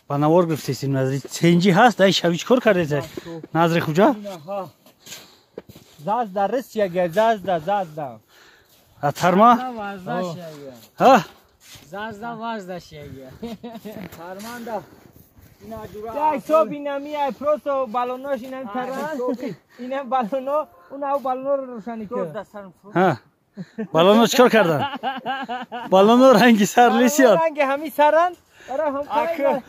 Ба навор гирифтесим Назри. Сенҷи ҳаст, ай шави чӣ кор кардед? Назри хуҷа? Зазда рис яга, зазда, зазда. А тарма? Ҳа? Зазда вазда шега. Тарманда. Ай соби нами ай просто балонош инам таран. Инам балоно, он ав балоно рӯшанӣ кард. Ҳа. Балоно чӣ кор кардан? Балоно ранги сар лисиён. Ранги ҳами саран. Ара ҳам Ака.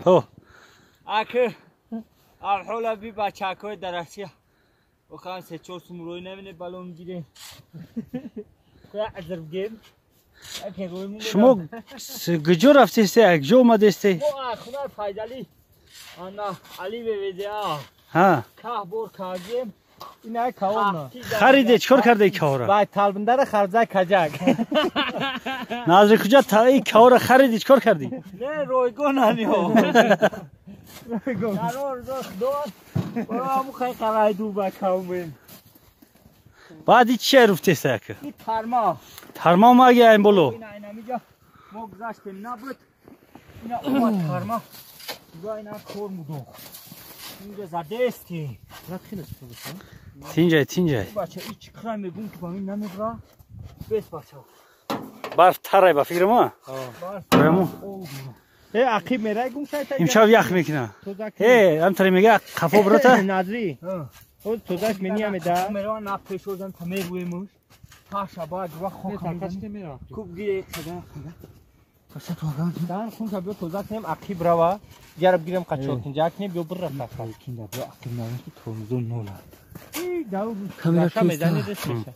Ҳо. Ака. Арҳола би бачакои дар Россия. Охан се-чор сум рӯй намине балон гирем. Куя азр бигем. Шумо куҷо рафтесте? Куҷо омадесте? Мо хунар Файзалӣ. Ана Али ВВДА. Ҳа. Каҳ бор кардем. Ина каона. Хариде, чӣ кор карде каҳора? Вай талбандара харза каҷак. Назри куҷа ин каҳора хариди, чӣ кор кардӣ? Не, ройгон аниҳо. Қарор дод. Барои хай қарайду ба кавмем. Баъди чия руфтеста яка? Ин тарма. Тарма омаги айн боло. Ина инамиҷа мо гузаштем набуд. Ина омад тарма. Ва ина кор мудох. Инҷа задести. Тинҷай, тинҷай. Бача ич кра мегум ки ба мин намебра. Бес бача. Барф тарай ба фикри ма? Бараму. Э ақиб мерай гум шайта. Имшаб ях мекуна. Э, ҳамтаре мега қафо брата. Назри. О тозаш мениямеда. Мерава на пешозан та мерӯемуш. Таша баъд ва хок куб гире қада. Дан хунша биё тоза кунем ақиб рава. Яраб гирем қачо кинҷа кунем биё бирра тақа. Кинда биё ақиб навем ки тормозо нола. И дау камера мезани дес меша.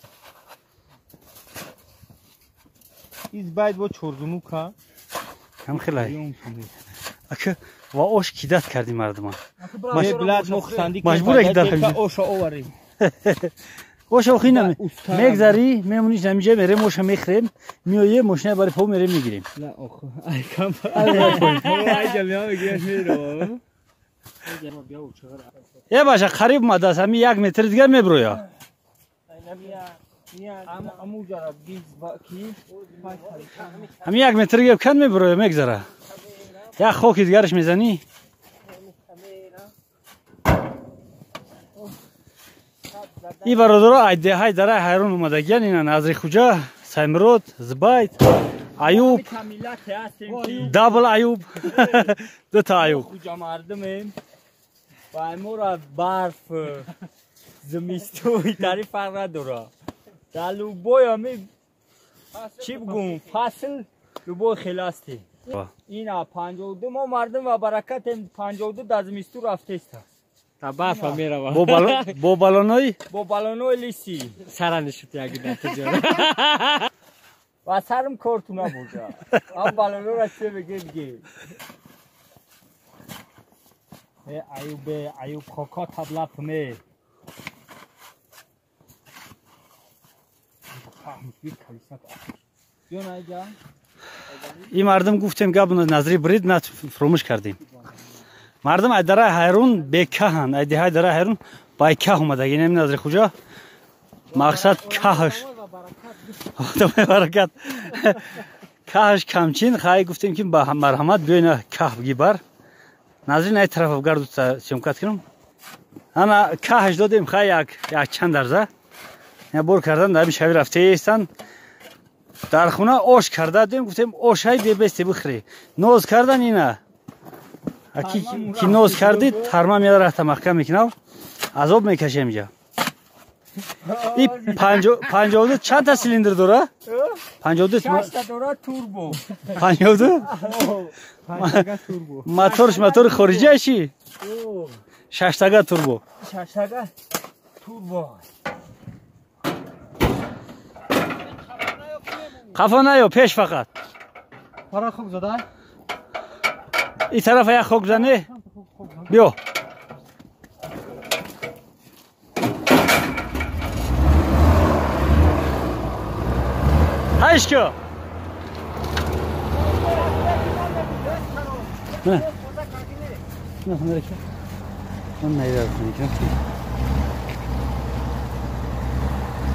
Из байд бо чорзунука. Кам хелай. Ака ва ош кидат карди мардума. Маҷбуре ки дар оша оварем. Оша охи наме. Мегзари, мемониш намиҷа мерем, оша мехӯрем, меоем, мошина бари по мерем мегирем. На охо. Ай кам. Ай ҷамиа мегираш меро. Е баша қариб омадааст, ҳами як метр дигар меброя. Ҳами як метр дигар кан меброя, мегзара. Як хоки дигараш мезанӣ. Ин бародаро айдеҳай дарай ҳайрон омадагиян, ина Назри Хуҷа, Саймирод, Зубайд, Аюб, дабл Аюб, дута Аюб. Хуҷа мардумем. Ва моро барф, зимистон тари фарқ надора. Дар любой ами чӣ бигӯм, фасл любой хел ҳастем. Ина 52 мо мардум ва баракатем 52 дар зимистон рафтеста. Та барфа мерава. Бо балонои? Бо балонои лиси. Сара нишуд яги натиҷа. Ва сарам корту набоша. Ам балонора чӣ бигем ги. Э Аюбе, Аюб хока таблап ме. Ин мардум гуфтем гап Назри брид, на фуромӯш кардем. Мардум ай дараи ҳайрон бекаҳанд, ай деҳаи дараи ҳайрон байкаҳ омадаги. Инами Назри Хуҷа мақсад каҳаш. Одамои баракат. Каҳаш камчин, хай гуфтем ки марҳамат биёй на каҳ бигибар. Назри на тарафа гарду съёмкат кунам. Ана каҳаш додем хай як як чанд дарза. Я бор кардан дар шави рафтеестан. Дар хона ош карда додем, гуфтем ошай бебесте бихӯре. Ноз кардан ина. Ки ноз карди тарма меяд рафта маҳкам мекунав, азоб мекашем инҷа. И 52 чанд та силиндр дора? 52 шашта дора турбо. 52? Моторш мотори хориҷия чи? Шаштага турбо. Шаштага турбо. Қафо наё, пеш фақат. Фара хок зада? Ин тарафа як хок зане. Биё. Ҳайшко. Не. Не, не, не.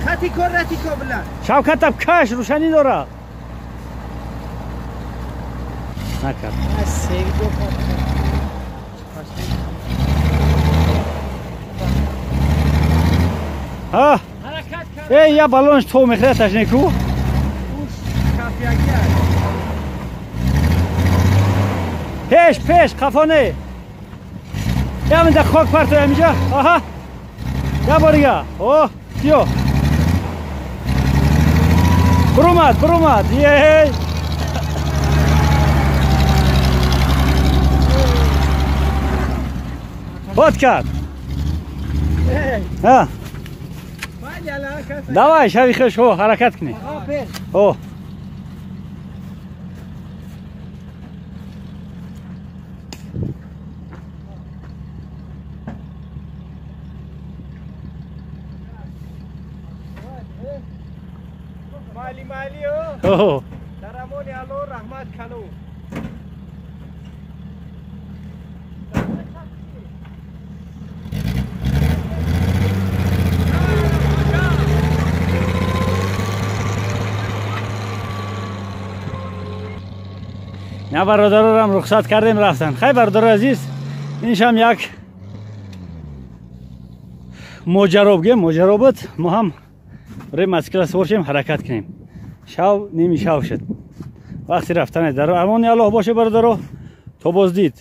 Хати кор рати кобла. Шавкатаб каш рӯшанӣ дора. Накард. Ҳа? Эй, я баллонш то мехӯрад ташнеку? Пеш, пеш, қафоне. Яминда хок парто яминҷа. Аҳа. Я борига. О, биё. Бурумад, бурумад. Ей! Бод кард. Ҳа. Давай, шави хуш, ҳо, ҳаракат кунӣ. О. Майли, майли, о. Дар амони Аллоҳ, раҳмат калу. На бародарорам рухсат кардем, рафтанд. Хай, бародари азиз, иншам як моҷаро бигем, моҷаро буд. Мо ҳам барои мотосикла савор шем, ҳаракат кунем. Шав ними шав шуд. Вақти рафтане. Дар амони Аллоҳ боше, бародаро, то боздид.